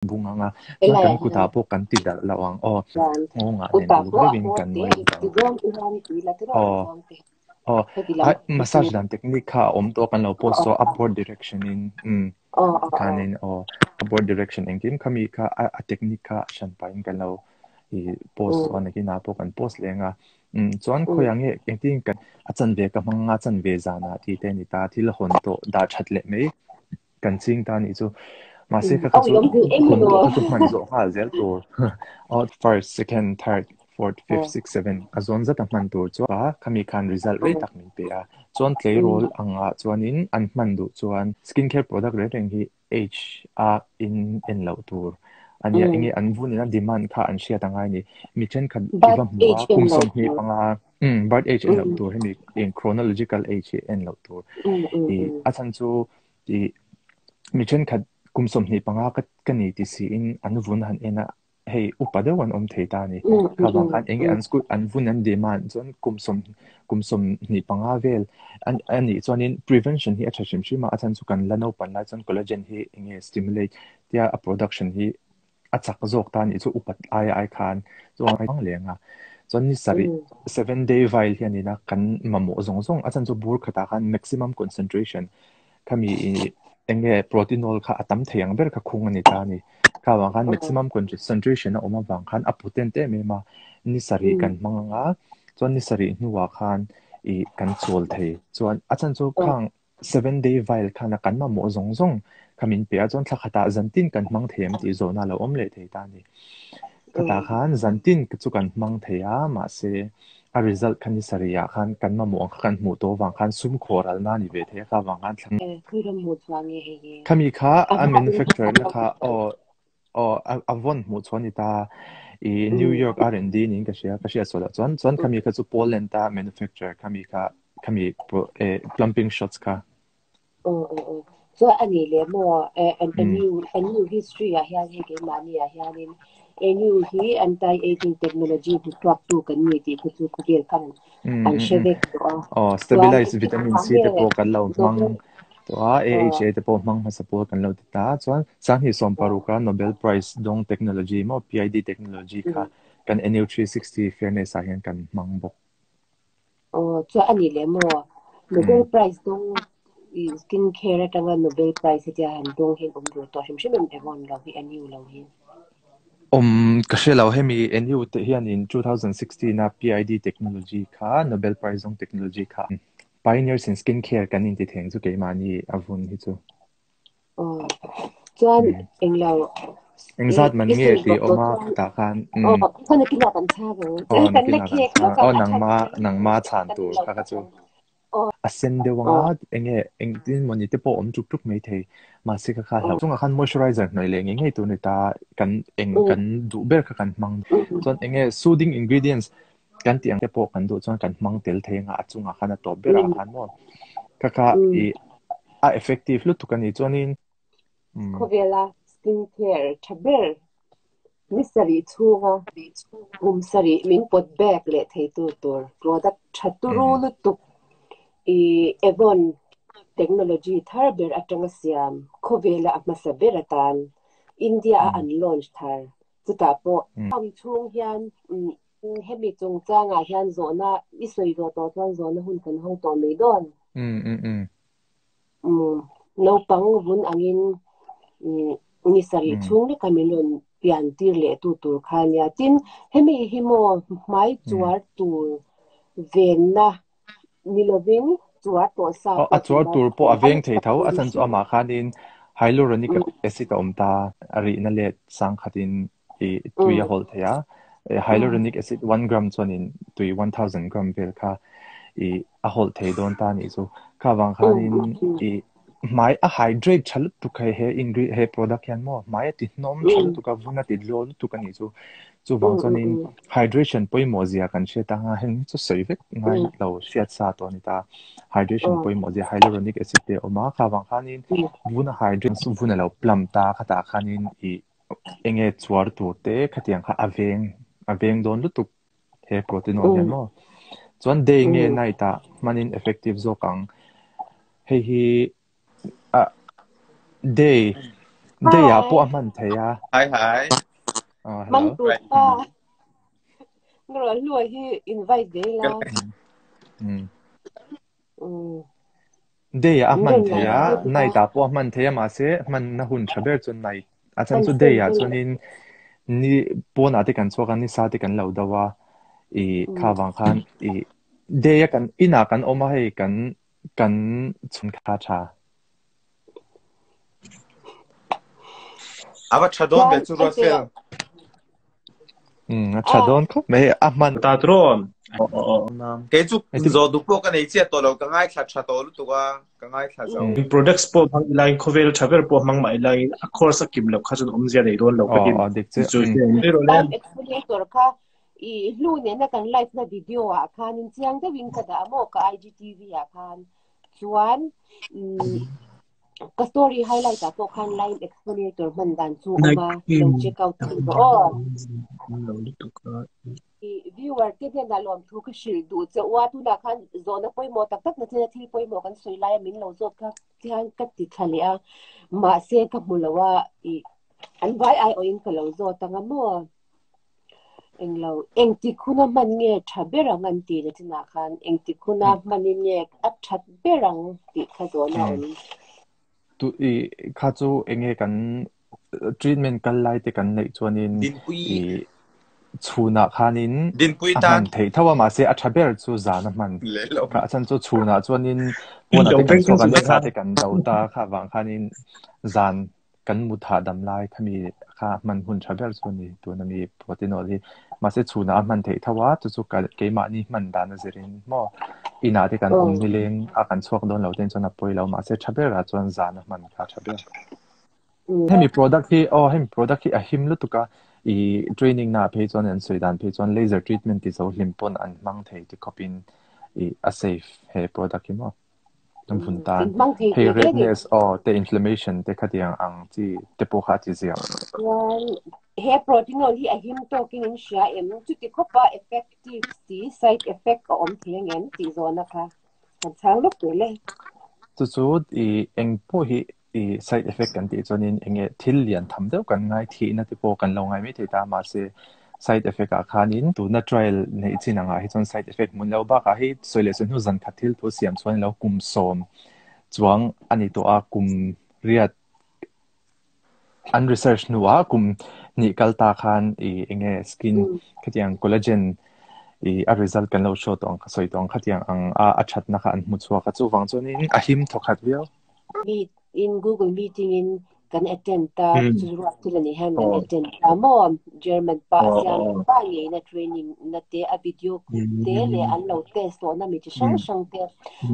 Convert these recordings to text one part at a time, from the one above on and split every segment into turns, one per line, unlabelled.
Bung anga chuan kan kutah pawh kan ti darh loh ang aw nghawngah nen uluk deuhin kan nuai bawk ang aw aw a massage dan technique kha a awm tawh a kan lo post tawh upward direction in umm khanin aw upward direction engkim khami kha a technique kha a hran pahin kan lo ih post tawh a nakinah pawh kan post leh anga umm chuan khawiah nge engtin kan a chanve ka hmang anga chanve zanah tih te a ni ta thil hawn tawh dah that leh mai. Kan ching ta nih chu. Mahse kha kha chu hun tawh kha chu hman zawh nghal zel tur. Aw first, second, third, fourth, fifth, sixth, seventh a zawn zat a hman tur chu a khami khan result rei tak min pe a. Chuan tleirawl angah chuanin an hman duh chuan skin care product reng reng hi age a in en loh tur a nia. Enge an vun ina demand kha an hriat angai a ni. Mi thenkhat i va hmu a kum 25 birth age en loh tur hemi chronological age hi en loh tur. Ih a chhan chu Tih mi thenkhat kum 25 ka ka ni ti siin an vun han en a, hei upa deuh an awm thei ta a ni. Kha vang khan eng nge an school an vun an demand chuan kum sawm kum 25 vel an a nih chuanin prevention hi a tha hrim hrim a, a chhan chu kan la naupan lai chuan collagen hi eng nge stimulate tia a production hi a chak zawk ta nih chu upat ai ai khan chuan a ang leng a chuan ni sarih 7 day vial hian ina kan mamawh zawng zawng a chan chu bur khatah khan maximum concentration khami enge proteinol kha a tam thei ang ber kha khung ani ta ani kha vang khan maximum concentration a awm avang khan a potent em em a ni sarih kan hmang anga chuan ni sarih hnuah khan ih kan chawl thei chuan a chan chu khang 7 day vial khan a kan mamawh zawng zawng kha min pe a, chuan thla khatah zantin kan hmang thei em tih zawhna a lo awm leh thei ta a ni. Khatah khan zantin chu kan hmang thei a, mahse a result kha ni sarihah khan kan mamawh ang kha kan hmuh tawh avang khan sum khawh ralna a ni ve thei a, kha avang khan thla Khami kha a manufacturer na kha aw Aw, a vawn hmuh chuan ni ta. I New York R&D niin ka hria, ka hriat sual loh chuan. Chuan khami kha chu Poland a manufacturer khami kha, khami plumping shots kha.
Aw, aw, aw. Chuan a nih leh maw, a new, a new history ah hian hei keimahni ah hianin a new hi anti-aging technology hmuchhuaktu kan ni tih kha chu khawvel khan an hre vek tawh a.
Aw, stabilized vitamin C te pawh kan lo hmang. Tawh a, AHA te pawh hmang hmasa pawl kan lo ti ta. Chuan 2016 a Nobel Prize dawng technology maw PID technology kha kan NU 360 fairness ah hian kan hmang bawk.
Aw, chuan a nih leh maw Nobel Prize dawng skin care atanga Nobel Prize hetia han dawng hian awm ve tawh hrim hrim em Avon lo hi NU lo hi?
Awm ka hre lo, hemi NU te hianin 2016 a PID technology kha Nobel Prize dawng technology kha Pioneers in skin care kan inti theng chu keimahni a vun hi chu.
Aw, chuan englo
Engzat man nge tih awm a khatah khan.
Aw, khaw nakinah kan chhang ang.
Aw, nakinah kan chhang. Aw, nangma nangma chhan tur kha kha chu. A sen deuh anga enge engtin mawni te pawh awm tuk tuk mai thei. Mahse kha kha hlauh chungah khan moisturizer hnawih leh ngei ngei tur a ni ta. Kan eng kan duh ber kha kan hmang. Chuan enge soothing ingredients Kan tih ang te pawh kan duh chuan kan hmang tel thei anga a chungah khan a tawp berah khan maw kha kha i a effective lutuk a ni chuanin
Khawvela skin care tha ber ni sarih chhunga kum sarih min pawt back leh thei tur tur product tha turu lutuk i Avon technology thar ber atanga siam khawvela a hmasa ber atan India a an launch thar Chutah pawh home chhung hian hemi chungchangah hian zawhna i sawi zawh tawh chuan zawhna hun kan hawng tawh mai dawn. Naupang vun angin ni sarih chhung leka min rawn pian tir leh tu tur kha a nia. Tin, hemi hi maw hmai chuar tur venna Ni lovin chuar tawh sa
pawh a chuar tur pawh a veng thei tho a chan chu amah khanin hyaluronic acid a awm ta a rihna let sang khatin i tui a hawlh thei a hyaluronic acid 1 gram chuanin tui 1000 gram vel kha i a hawlh thei dawn ta nih chu kha vang khanin i Hmai a hydrate tha lutuk hei he ingre he product hian maw hmai a ti hnawm tha lutuk a vun a ti dlaw lutuk a nih chu chuvang chuanin hydration pawimawh zia kan hriat anga heng hi chu sawi vek ngai lo hriat sa tawh a ni ta hydration pawimawh zia hyaluronic acid te a awm a kha vang khanin vun a hydrate vun a lo plump ta khatah khanin ih eng nge chuar tur te khatiang kha a veng a veng dawn lutuk. He protein awm hian maw? Chuan day nge night ah hmanin effective zawk ang. Hei hi ah day. Day ah pawh a hman thei a.
Hi hi.
Oh,
Mang
hello.
tut pa. Ngro hlua hi invite ve la.
Mm.
Mm.
Day ah a hman
Rin
thei
la.
a, night ah pawh a hman thei a, mahse hman na hun tha ber chu night. A chan chu day ah chuanin ni pawnah te kan chhuak a, ni sa te kan lo do a, i kha vang khan i day a kan inah kan awm a hei kan kan chhun kha tha.
Ava tha dawn ve chu ruat fel.
Um, a tha dawn khawp mai a hman.
Ta tron.
Kei chu zo du pawh ka nei chiah tawh lo ka ngaithla tha tawh lutuk a ka ngaithla zo.
In products pawh hmang ila in khawvel tha ber pawh hmang mah ila in a course a kim loh kha chuan awmzia nei dawn lo ka ti.
Aw, dik chiah.
Chu
Live exfoliator kha i hlu nena kan live na video ah khan in chiang deuhin ka dah maw ka IGTV ah khan. Chuan ka story highlight ah pawh khan line exfoliator hman dan chu awm a, lo check out thei rawh aw. I viewer te hnenah lawmthu ka hrilh duh che u a, tunah khan zawhna pawimawh tak tak na thil a thil pawimawh kan sawi laia min lo zawt kha tihian ka ti thla leh a, mahse ka hmu lo a, i an vai aiawhin ka lo zawt ang a maw? Englo, engtik huna hman nge tha ber ang an tih na chinah khan engtik huna hmanin nge a that ber ang tih kha zawhna a awm.
Tu i kha chu enge kan treatment kal lai te kan neih chuanin i chhunah khanin a hman theih tho a mahse a tha ber chu zan a hman. Kha chan chu chhunah chuanin pawnah te kan chhuak a nisa te kan do ta kha vang khanin zan kan mut hahdam lai khami kha hman hun tha ber chu a ni tuna mi protein oil hi mahse chhunah a hman theih tho a chu chu keimahni hman dan a zirin maw inah te kan awm nileng a kan chhuak dawn lo ten chuan a pawi lo mahse tha berah chuan zan a hman kha tha ber. Hemi product hi aw hemi product hi a him lutuk a i training na phei chuan an sawi dan phei chuan laser treatment ti zo hlim pawn an hmang thei ti khawpin i a safe he product hi maw. An vun tan. Hei redness aw te inflammation te khatiang ang chi te pawh kha a chi ziak.
Chuan he protinol hi a him tawkin in hria em? Chuti khawpa effective si side effect a awm thei ang em tih zawhna kha kan chhang lawk tur le.
Chu chu i eng pawh hi i side effect kan tih chuanin enge thil lian tham deuh kan ngai thihna te pawh kan lo ngai mai thei ta mahse side effect ah khanin tuna trial neih chin angah hi chuan side effect hmun lo bakah hei sawi leh sawi hnu zan khat thil thu siam chuan lo kum sawm chuang a ni tawh a kum riat an research hnuah kum hnih kal ta khan i enge skin khatiang collagen i a result kan lo show tawh ang kha sawi tawh ang khatiang ang a a thatna kha an hmu chhuak a chuvang chuanin a him thawkhat viau.
Meet in Google meeting in kan attend ta chu ruat thil ani hian kan attend ta maw German pa a siam pa ngei na training na te a video clip te leh an lo test tawh na mi chi hrang hrang te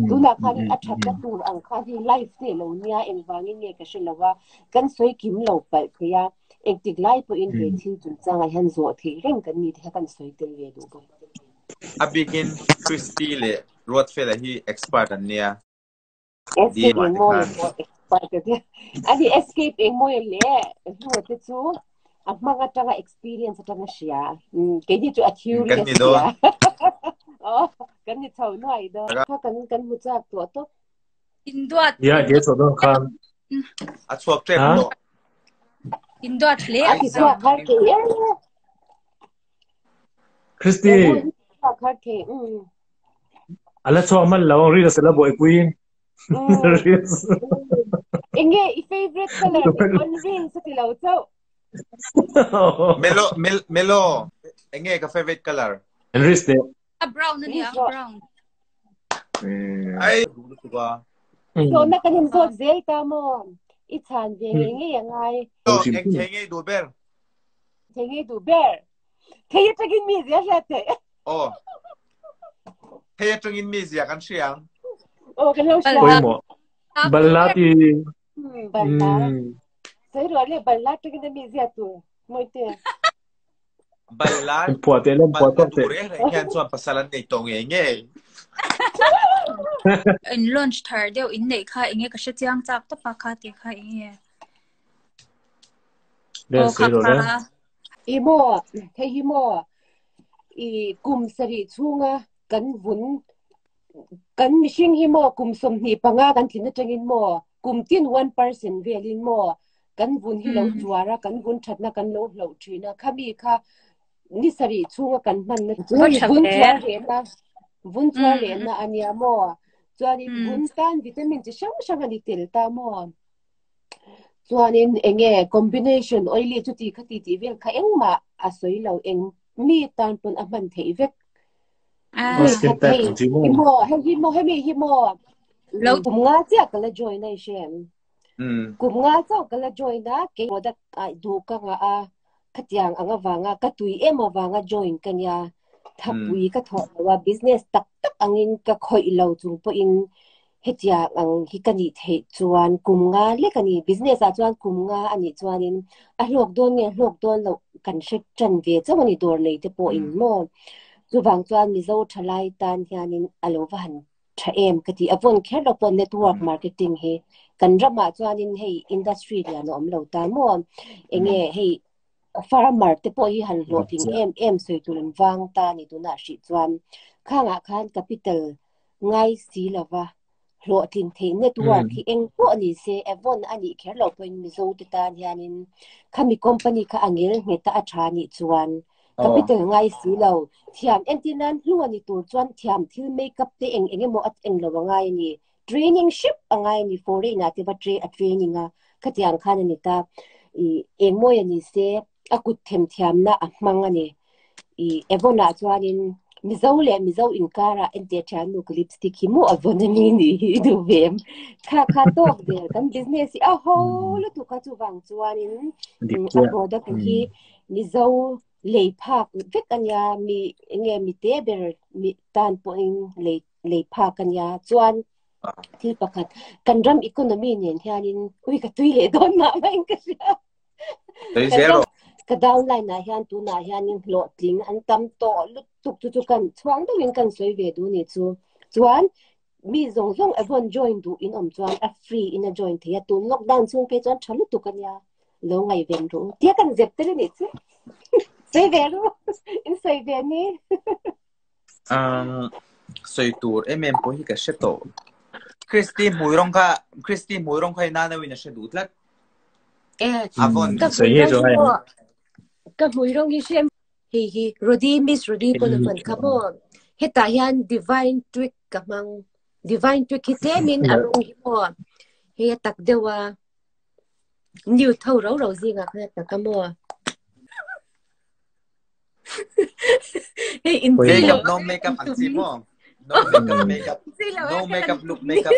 tunah khan a that na tur ang khan hi live te lo nia engvangin nge ka hre lo a kan sawi kim lo palh thei a engtik lai pawhin he thil chungchangah hian zawh theih reng kan ni te kha kan sawi tel ve duh bawk.
A bikin Christy leh Ruatfela hi expert an nia.
Escape engmawi pawh expert a nia. Ani escape engmawi leh hlua te chu a hmang atanga experience atanga hria. Keini chu a theory a hria. Oh, kan ni chho nuai dawn. Kha kan kan hmu chak tawh tawp.
Induat.
Ya, dia chho dawn khan.
A chhuak tep tawh.
Induat hle.
A ti chhuak har thei e.
Christy.
Chhuak har thei.
Ala chhuak hman lo ang reels ala buaipui. Reels.
Enge i favorite color ni on reels a ti lo chauh.
Melo mel melo enge ka favorite color?
Reels te.
A brown ani ang brown.
Ai lutuk a.
So na kan in zawt zel ta maw? I chhan ve ngei ngei angai.
Eng thei ngei duh ber?
Thei ngei duh ber. Thei atangin mi zia hriat theih.
Aw. Thei atangin mi zia kan hria ang.
Aw kan lo hria.
Pawimawh. Balhla ti.
Balhla. Sawi rual le balhla atangin mi zia tur. Mawite.
Balhla.
Phuah teh lem phuah
Balhla
tawk teh.
duh reng reng hian chuan pasal an nei tawh ngei ngei.
In launch thar deuh in neih kha enge ka hre chiang chak tawp a kha tih kha enge.
Len
Aw
sawi
kha
rawh le.
kha.
I maw, hei hi maw, i kum sarih chhunga kan vun, kan mihring hi maw kum 25 kan thin atangin maw, kum tin 1% velin maw, Kan vun hi lo chuar a, kan vun thatna kan lo hloh thin a. Khami kha ni sarih chhunga kan hmanna chu vun chuar rehna, vun chuar rehna a nia maw? Chuanin vun tan vitamin chi hrang hrang a ni tel ta maw? Chuanin enge combination oily chuti khati tih vel kha engmah a sawi lo, eng mi tan pawn a hman theih vek.
Skin pack ang chi maw?
Hi maw, hei hi maw, hemi hi maw.
Lo
kum nga chiah ka la join a i hre em? Kum nga chauh ka la join a, kei product ah duh ka ngah a, khatiang ang avanga ka tui em avanga join ka nia, thapui ka thawh lo a, business tak tak angin ka khawih lo chung pawhin hetiang ang hi ka nih theih chuan kum nga lek a ni. Business ah chuan kum nga a nih chuanin a hlawk dawn nge hlawk dawn loh kan hre tan ve chauh a ni dawr nei te pawhin maw. Chuvang chuan Mizo thalai tan hianin a lo va han tha em ka ti. A vawn kher lo pawh network marketing hi kan ramah chuanin hei industry lian a awm lo ta maw. Enge hei farmer te pawh hi han hlawhtling em em sawi tur an vang ta a ni tunah hrih chuan khangah khan capital ngai si lova hlawhtlin theih network hi eng pawh ni se Avon a nih kher lo pawhin Mizo te tan hianin khami company kha a ngel nghet a a tha nih chuan capital ngai si lo thiam entir nan hlu a ni tur chuan thiam thil makeup te eng eng emaw a eng lo a ngai a ni training hrep a ngai a ni foreign ah te va a training a khatiang khan a ni ta i eng mawi a ni se a kut themthiamna a hmang a ni. I Avon ah chuanin Mizo leh Mizo inkarah entir thiannu ka lipstick hi maw Avon a mi ni hi i duh ve em? Kha kha tawk vel kan business hi a ho lutuk a chuvang chuanin a product hi Mizo lei phak vek a nia mi enge mi te ber mi tan pawhin lei lei phak a nia chuan thil pakhat kan ram economy nen hianin ui ka tui leh dawn mah mah in ka hria. Ka downline ah hian tunah hianin hlawhtling an tam tawh lutuk chu chu kan chhuang deuhin kan sawi ve duh ni chu. Chuan mi zawng zawng a rawn join duh in awm chuan a free in a join thei a, tun lockdown chhung phei chuan tha lutuk a nia, lo ngaihven ru tia kan zep tel a nih chu. Sawi ve ru, in sawi ve ni.
Sawi tur em em pawh hi ka hre tawh. Christy hmui rawng kha Christy hmui rawng kha i nana in a hre duh tlat. A vawn.
Ka hmui rawng hi maw ka hmui rawng hi hrem hei hi Rody Miss Rody pawn a hman kha maw hetah hian Divine Trick ka hmang Divine Trick hi tlemin a rawng hi maw hei a tak deuh a nude ho ro ro zingah khan a tak a maw. Hei in
Makeup no makeup ang chi maw no makeup makeup no makeup look makeup.